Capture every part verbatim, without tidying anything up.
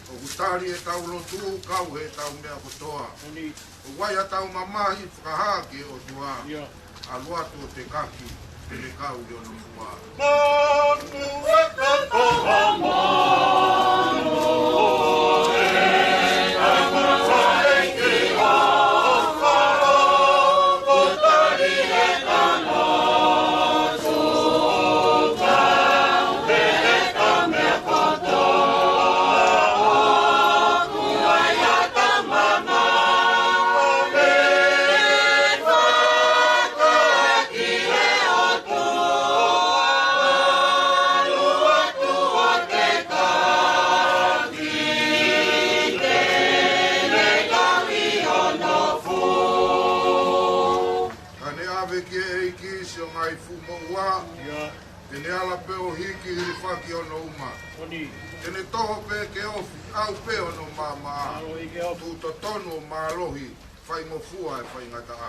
ʻOku tali ʻetau lotu, kau heʻetau meʻa kotoa. ʻOku ʻi ai haʻatau mamahi, fakahā ki he ʻOtua. ʻAlu atu ʻo tekaki, te ne kau ʻi hono fua. Ka ne ʻave ki he ʻEiki siʻo ngaahi fuʻu moʻua, te ne ala pē ʻo hiki hilifaki hono uma. Te ne toho pē ke ofi, ʻau pē hono maama. Tuʻu totonu ʻo mālohi, faingofua e faingataʻa.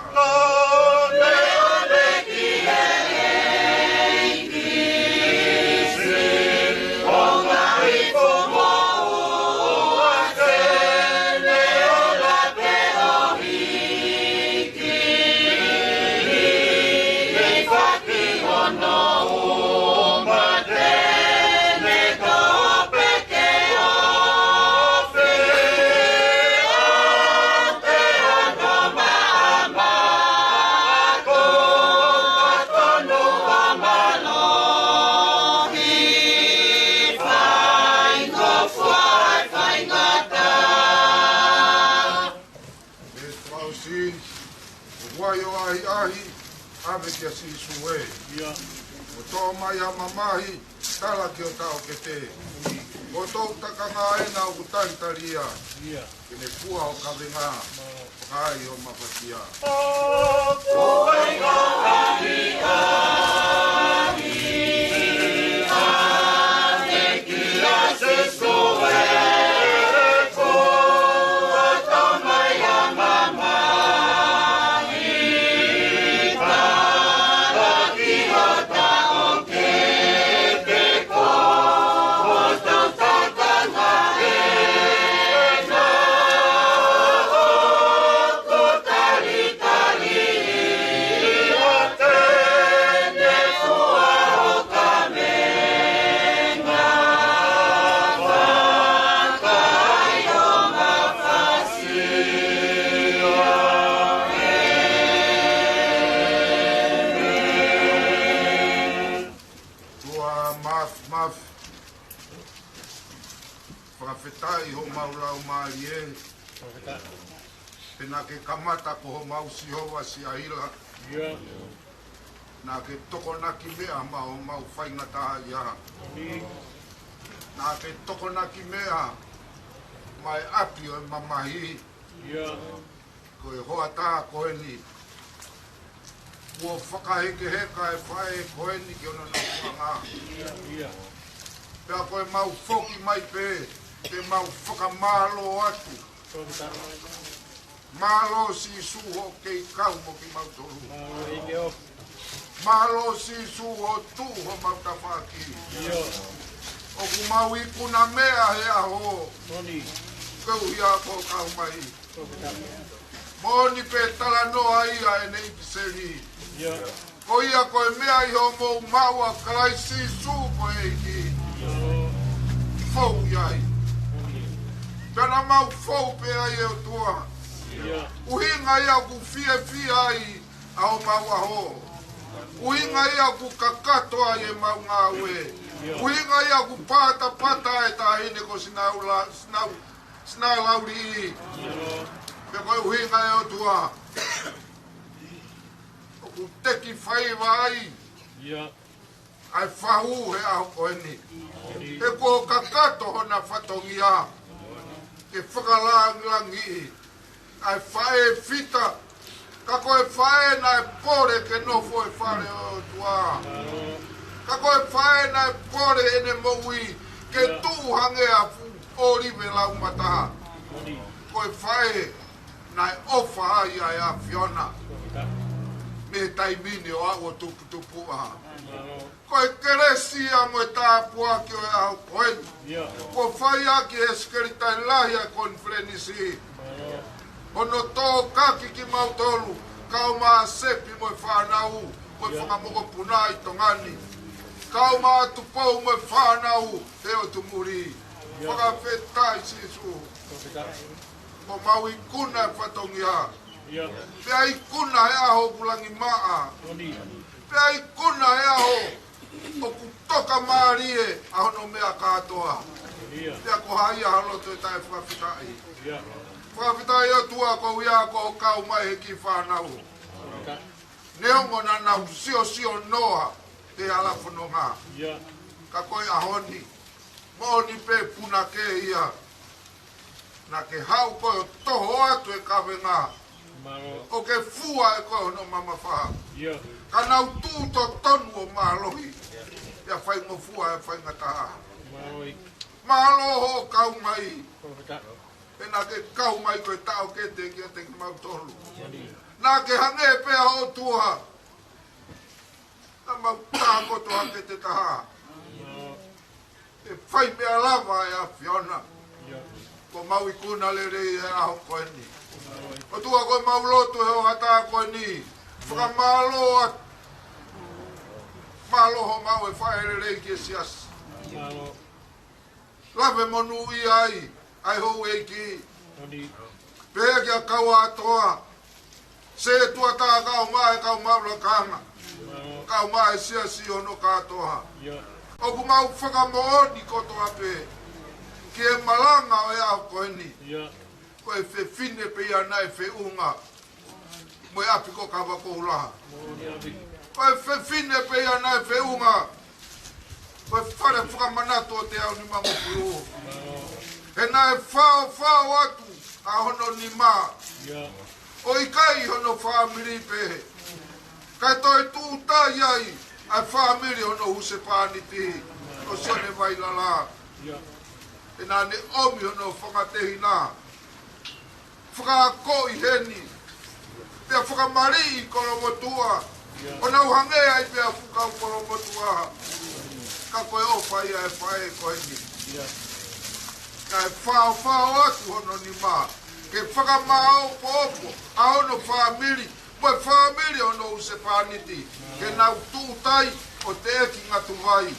Mei tuʻa ʻosi, ʻoku ʻi ai ʻahiʻahi, ʻave kia Sīsū ē. ʻO toʻo mai ha mamahi, tala ki ho taʻokete. Ko e toʻu takanga ena ʻoku talitali ia. Ke ne fua ho kavenga, fakaai ho mafasia. Tuʻa mafimafi, fakafetaʻi homau laumālie. Pea naʻa ke kamata ko homau Sihova Siaila. Naʻa ke tokonaki meʻa maʻa homau faingataʻaʻia. Naʻa ke tokonaki meʻa maʻa e ʻapi ʻo e mamahi. Ko e hoʻatā ko eni, kuo fakahekeheka e faʻē ko eni ki hono nofoʻanga. Pea ko ʻemau foki mai pē, te mau fakamālō atu. Mālō Sīsū hoʻo kei kau mo kimautolu. Mālō Sīsū hoʻo tuʻu homau tafaʻaki. ʻOku mau ikuna meʻa he ʻaho, koeʻuhi ko hoʻo kau mai. Moʻoni pē talanoa ia ʻene ʻipiseli. Ko ia ko e meʻa ʻi hoʻomou maʻu ʻa Kalaisi Sīsū ko e ʻEiki, fou ai. Pea naʻa mau fou pē ai, ʻe ʻOtua. ʻUhinga ia ʻoku fiefia ai ʻa homau ʻaho. ʻUhinga ia ʻoku kakato ai ʻemau ngāue. ʻUhinga ia ʻoku patapata e taʻahine ko Sinau la-, Sinau, Sinau Lauliʻi. Pea ko e ʻuhinga, ʻe ʻOtua, ʻoku teki faiva ai ʻa e fahu he ʻaho ko eni. He kuo kakato hona fatongia ke fakalāngilangiʻi ʻa e faʻē fita. Ka ko e faʻē naʻe pole ke nofo he fale ʻo e ʻOtua. Ka ko e faʻē naʻe pole ʻene moʻui ke tuʻu hangē ha fuʻu ʻōlive laumata. Ko e faʻē naʻe ʻofa ai ʻa e ʻAfiona. mei he taimi ni ʻo aʻu ʻo tuputupuʻa. Ko e kelesi ia mo e tāpuaki ʻo e ʻaho ko eni, kuo fai ʻaki ʻe he Sekelitali Lahi ʻa e konifelenisi, hono tōkaki kimautolu, kau Māsepi mo e fānau, mo e fanga mokopuna ʻi Tonga ni, kau Tupou mo e fānau he ʻotu muli. Fakafetaʻi Sīsū. Kuo mau ikuna e fatongia. Pea ikuna he ʻaho ʻoku langi maʻa. Pea ikuna he ʻaho ʻoku toka mālie ʻa hono meʻa kātoa. Pea ko hai ʻa e loto ʻe taʻe fakafetaʻi? Fakafetaʻi ʻOtua, ko ia kuo kau mai he kiʻi fānau. Neongo naʻa nau siosio noa he hala fononga, ka ko e ʻaho ni, moʻoni pē punake ia. Naʻa ke haʻu koe ʻo toho atu e kavenga, ʻo ke fua ʻe koe hono mamafa. Ka nau tuʻu totonu ʻo mālohi, pea faingofua e faingataʻa. Mālō hoʻo kau mai. He naʻa ke kau mai ko e taʻokete kiate kimautolu. Naʻa ke hangē pē ha ʻOtua. Naʻa mau tā kotoa ke te taha. ʻE fai meʻa lava ʻe ʻAfiona. Kuo mau ikuna lelei he ʻaho ko eni. ʻOtua, ko e mau lotu he hoʻatā ko eni. Fakamālō atu. Mālō hoʻo maʻu e faʻa lelei ki he siasi. Lave monūʻia ai ʻa e houʻeiki. Pea kia Kauatoa, Setuata, kau mai e kau maʻu lakanga, kau mai e siasi hono kātoa. ʻOku mau fakamoʻoni kotoa pē ki he malanga ʻo e ʻaho ko eni. Ko e fefine pē ia naʻe feʻunga mo e ʻapi ko Kavakoula. Ko e fefine pē ia naʻe feʻunga mo e fale fakamanatu ʻo Teaunimangofulu. He naʻe faofao atu ʻa hono nima, ʻo ʻikai hono fāmili pē, kae toe tūtai ai ʻa e fāmili hono husepāniti, ʻo Sione Vailala. He naʻa ne ʻomi hono fanga tehina, fakaakoʻi heni, pea fakamaliʻi Kolomotuʻa, ʻo nau hangē ai pē ha fuʻu kau Kolomotuʻa. Ka ko e ʻofa ia ʻa e faʻē ko eni. Naʻe faofao atu hono nima ke fakamāopoopo ʻa hono fāmili mo e fāmili hono husepāniti, ke nau tūtai ʻo teʻeki ngatuvai.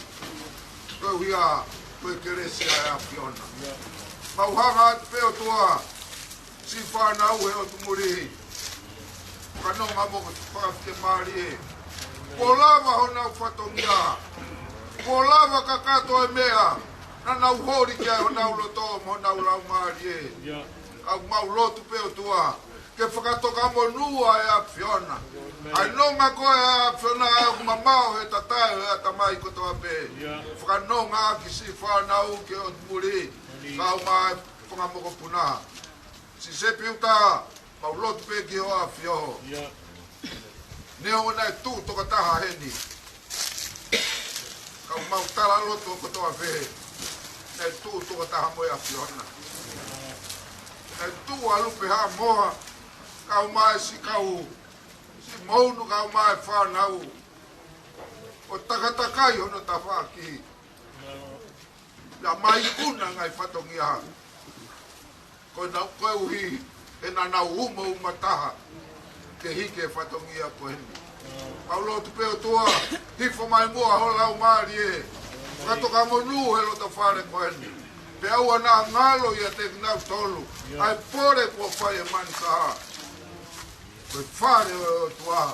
Koeʻuhi ko e kelesi ʻa e ʻAfiona. Mau hanga atu pē ʻOtua, siʻi fānau he ʻotu muli, ka nonga mo fakafeʻiloaki mālie. Kuo lava honau fatongia. Kuo lava kakato e meʻa naʻa nau holi ki ai honau loto mo honau laumālie. Ka mau lotu pē ʻOtua, ke fakatoka monū ʻa e ʻAfiona. ʻA e nonga ko ē ʻa e ʻAfiona ʻoku mamaʻo he tatae ʻo e ʻatamai kotoa pē. Fakanonga ʻaki siʻi fānau ki he ʻotu muli, kau mai e fanga mokopuna. Siʻi Sepiuta, mau lotu pē ki hoʻo ʻAfio. Neongo naʻe tuʻu toko taha heni, ka ʻoku mau tala loto kotoa pē naʻe tuʻu toko taha mo e ʻAfiona. Naʻe tuʻu ʻa Lupe Haʻamoa, kau mai siʻi kau, siʻi Mounu, kau mai e fānau, ʻo takatakai hono tafaʻaki. Naʻa mau ikuna e ngaahi fatongia. Ko ʻenau, koeʻuhi he naʻa nau uma uma taha ke hiki e fatongia ko eni. Mau lotu pē ʻOtua, hifo mai muʻa ho Laumālie, fakatoka monū he loto fale ko eni. Pea ʻoua naʻa ngalo ʻiate kinautolu ʻa e pole kuo fai ʻe Manuka. Ko e fale ʻo e ʻOtua,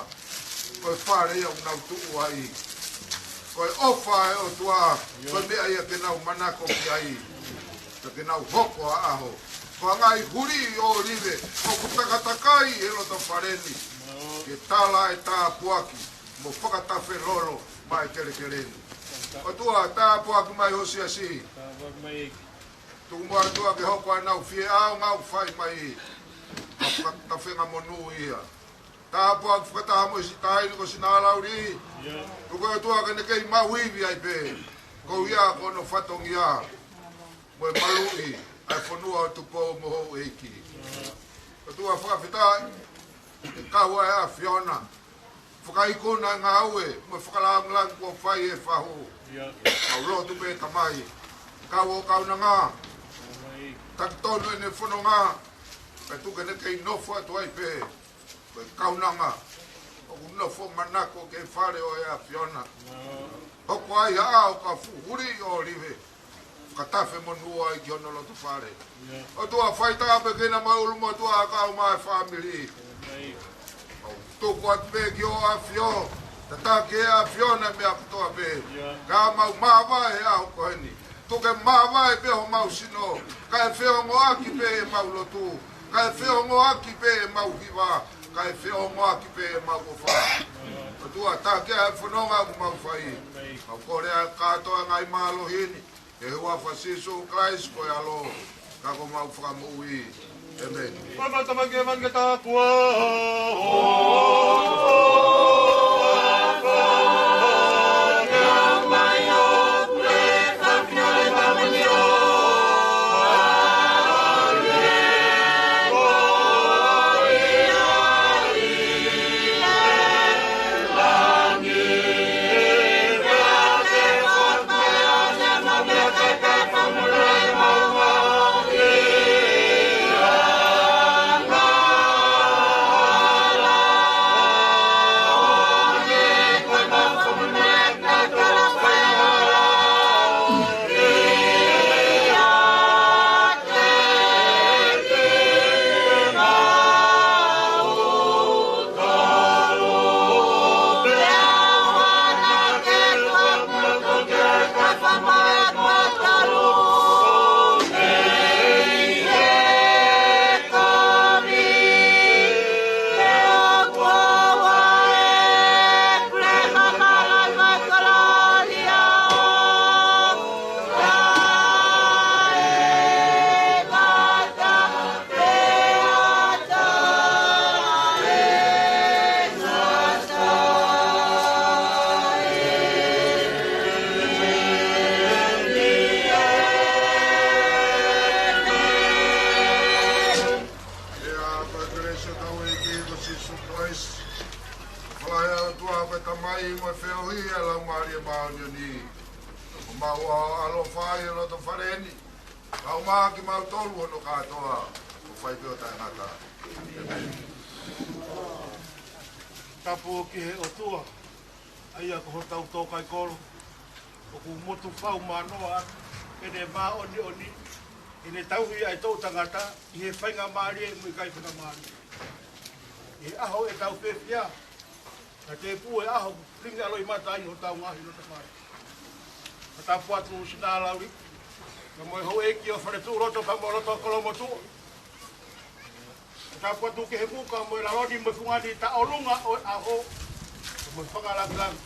ko e fale ia ʻoku nau tuʻu ai. Ko e ʻofa ʻa e ʻOtua, ko e meʻa ia ke nau manako ki ai, pea ke nau hoko ʻa e ʻaho. Ko e ngaahi huliʻi ʻōlive ʻoku takatakai he loto fale ni, ke tala e tāpuaki mo fakatafe lolo maʻa e kelekele ni. ʻOtua, tāpuaki mai ho siasi. Tuku muʻa ʻOtua ke hoko ʻenau fie ʻaonga ʻoku fai mai, ʻa e fakatafenga monū ia. Tāpuaki fakataha mo siʻi taʻahine ko Sinalauli. Tuku ʻOtua ke ne kei maʻu ivi ai pē, koeʻuhi ko hono fatongia mo e maluʻi ʻa e fonua ʻo Tupou mo houʻeiki. ʻOtua fakafetaʻi, ʻe kau ʻa e ʻAfiona. Fakaikuna e ngāue mo e fakalāngilangi kuo fai ʻe he fahu. ʻIo. Kau lotu pē Tamai, kau ʻo kaunanga. Taki tonu ʻene fononga, pea tuku ke ne kei nofo atu ai pē. Ko e kaunanga ʻoku nofo manako ki he fale ʻo e ʻAfiona. ʻIo. Hoko ai ha ʻao ka fuhuli ʻo ʻōlive, fakatafe monū ai ki hono loto fale. ʻIo. ʻOtua, fai tāpuekina mai ʻulumotuʻa, kau mai e fāmili. ʻIo. Tuku atu pē ki ho ʻAfio, tataki ʻe he ʻAfiona e meʻa kotoa pē. ʻIo. Ka mau māvae he ʻaho ko eni. Tuku ke māvae pē homau sino, kae feongoʻaki pē ʻemau lotu, kae feongoʻaki pē ʻemau hiva, kae feongoʻaki pē ʻemau ʻofa. ʻOtua, taki ʻa e fononga ʻoku mau fai. Mau kole ʻa e kātoa e ngaahi mālohi ni, ʻi he huafa ʻo Sīsū Kalaisi ko e ʻAlo, ka ko homau Fakamoʻui. ʻĒmeni. Fakatamaki e vani ke tāpuaki. ʻIa, ko e kelesi ʻa hotau ʻEiki ko Sīsū Kalaisi, fale ʻa e ʻOtua ko e Tamai, mo e feohi ʻa e Laumālie Māʻoniʻoni, ʻoku mau ʻaloʻofa ai ʻi he loto fale ni, kae ʻumaʻā kimautolu hono kātoa, ʻo fai pē ʻo taʻengata. ʻĒmeni. Tapu ki he ʻOtua, ʻa ia ko hotau tōkaikolo, ʻoku motu fau manoa ʻene māʻoniʻoni, ʻene tauhi ʻa e toʻu tangata ʻi he faingamālie mo e ʻikai faingamālie. ʻI he ʻaho ʻetau fiefia, ka tēpū e ʻaho, lingi ʻa e loʻimata ʻi hotau ngaahi loto fale. Ka tapu atu Sinā Lauli, ka mo e houʻeiki ʻo e fale tuʻu loto, ka mo e loto Kolomotuʻa. Ka tapu atu ki he muka mo e lalo ni mo e fungani taʻolunga ʻo e ʻaho, ka mo e fakalāngilangi.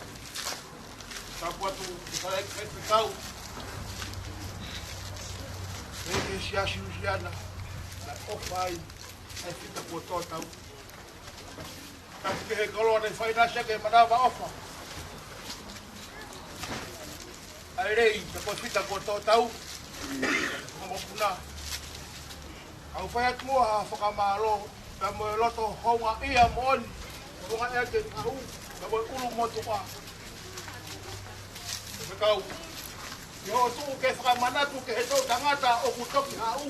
Tapu atu ki he fale ʻeiki faifekau, ʻeiki he siasi Lusiana, naʻe ʻofa ai ʻa e fita kuo tō tau. Tapu ki he koloa naʻe faʻinasi ʻaki e manavaʻofa ʻa e lei, ka ko e fita kuo tō tau, ko e mokopuna. ʻOku fai atu muʻa ha fakamālō, pea mo e loto houngaʻia moʻoni, houngaʻia ki he fahu, pea mo e ʻulumotuʻa. Faifekau, ʻi hoʻo tuʻu ke fakamanatu ki he toʻu tangata ʻoku toki haʻu,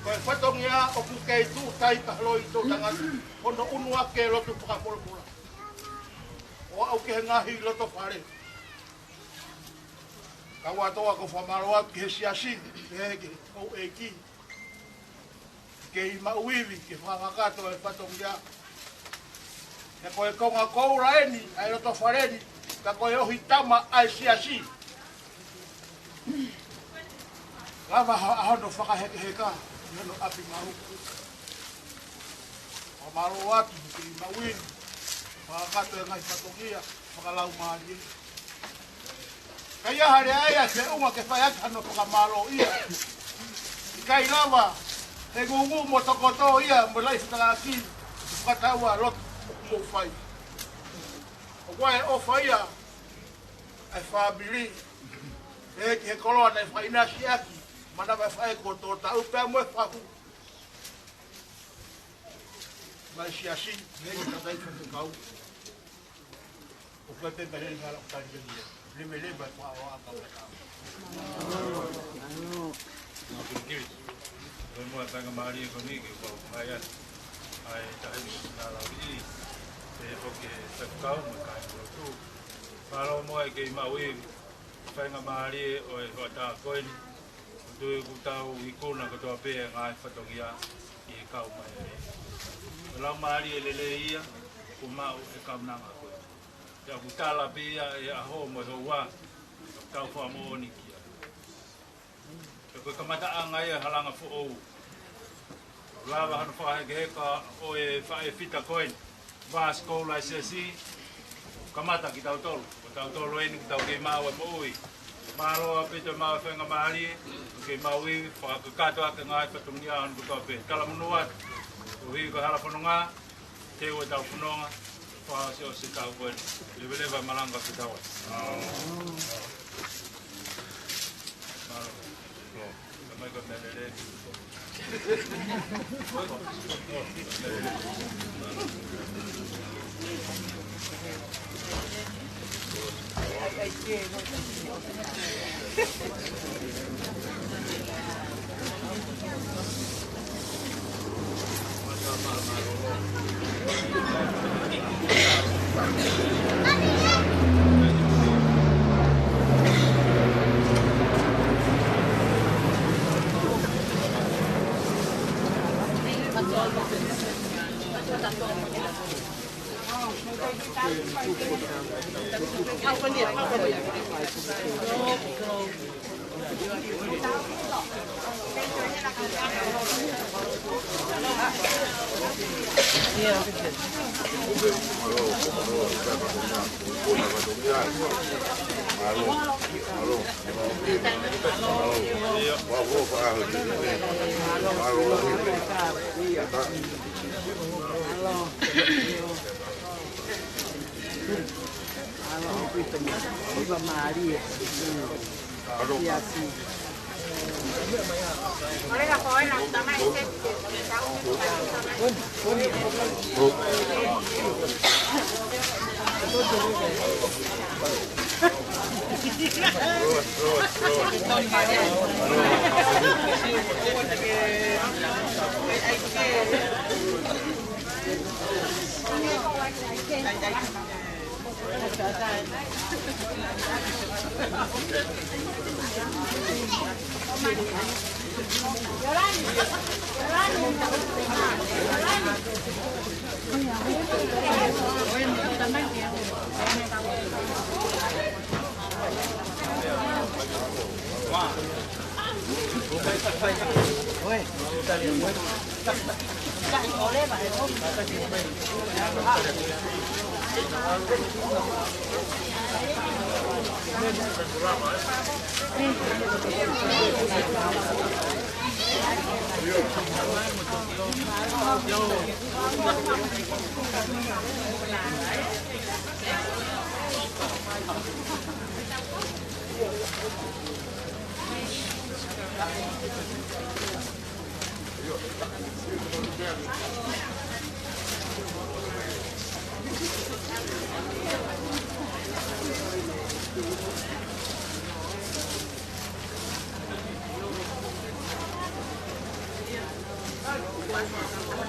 ko e fatongia ʻoku kei tuʻu tai ka loi toʻu tangata, hono ʻunu ake e lotu fakamolemole. ʻO aʻu ki he ngaahi loto fale. Ka ʻoku ou fakamālō atu ki he siasi, ki he houʻeiki, kei maʻu ivi ke fakakakato e fatongia. He ko e konga koula eni ʻa e loto fale ni, ka ko e ohi tama ʻa e siasi. Lava ha, ha hono fakahekeheka ʻi hono ʻapi maʻu. Fakamālō atu, kei maʻu ivi, fakakakato e ngaahi fatongia fakalaumālie. Ka ʻi ai ha lea ia ke ʻuhinga ke fai atu hano fakamālōʻia, ʻikai lava he ngūngū mo tokoto ia mo e laʻi fetaulaki, fakataua lotu ʻoku mou fai. ʻOku ʻi ai e ʻofa ia ʻa e fāmili, ʻe ki he koloa naʻe faʻinasi ʻaki, manava e faʻē kuo tō tau pea mo e fahu. Mai siasi, mei tatai faifekau. ʻO koe pē pale ngala o tali ke lia. Leve leva e faʻo a ka o ka. Mālō kili. Ko e moa faingamālie ko eni ke u kau mai ai. ʻA e taimi na la i. Pea foki e faifekau mo e kāingalotu. Mālō moa e kei maʻu e faingamālie ʻo e hoʻatā ko eni. ʻOku tui ʻoku tau ikuna kotoa pē e ngaahi fatongia ʻi he kau mai ai. Ko e laumālie lelei ia, ʻoku maʻu e kaunanga ko ē. Pea ʻoku tala pē ia e ʻaho mo e houa, ʻoku tau fakamoʻoni ki ai. Pea ko e kamataʻanga ia e halanga foʻou. Lava hano fakahekeheka ʻo e faʻē fita ko eni. Vasi koula e siasi, kamata kitautolu. Ko tautolu eni ʻoku tau kei maʻu e moʻui. Mālō ʻaupito e maʻu e faingamālie, ʻoku kei maʻu e fakakakato ʻaki e ngaahi fatongia ʻo hono kotoa pē. Talamonū atu. Koeʻuhi ko e hala fononga, teu ʻetau fononga, fakaʻosiʻosi e taʻu ko eni. Leveleva e malanga ke tau ai.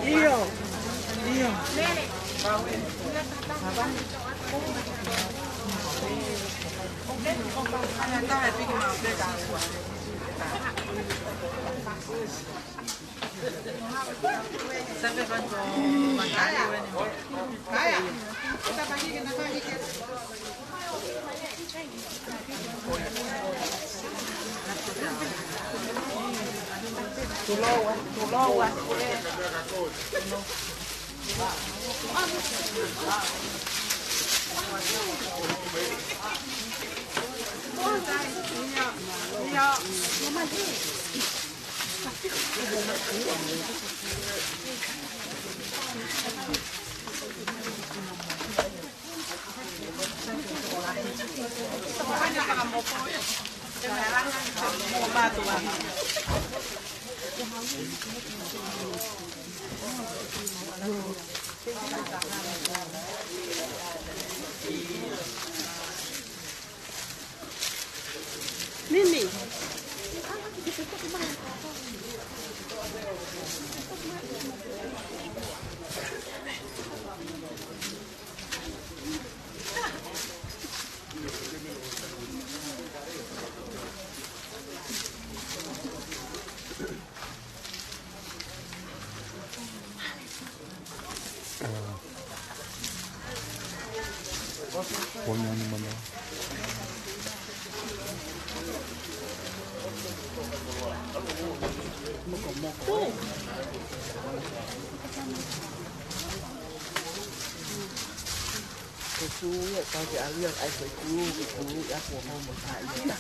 ʻIo. ʻIo. Mimi. Kuo nani mana. Ko e kū ia, tau ke alia ai ko e kū, ko e kū ia kuo mau mo tā ia.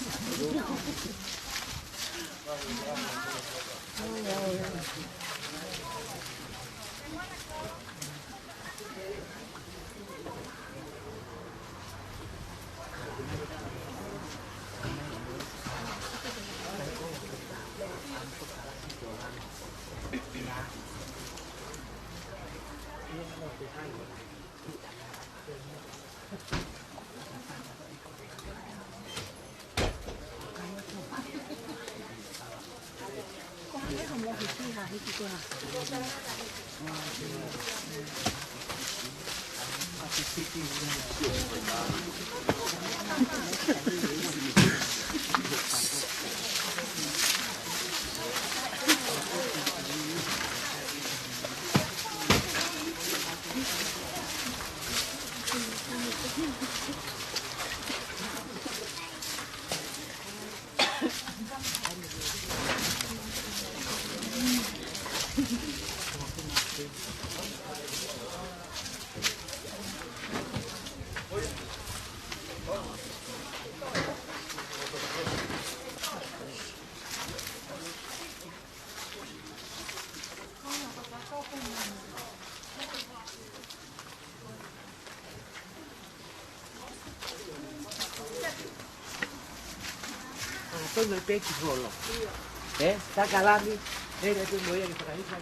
Ah, tonu e peki holo. Eh, takalami, eh, le tu mo ia ki whakahisa.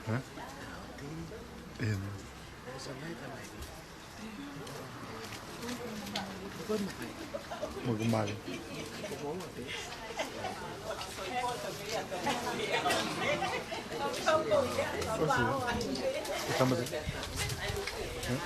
Hah? Ena. Mo ke mali. Osi. Tamate. Hah?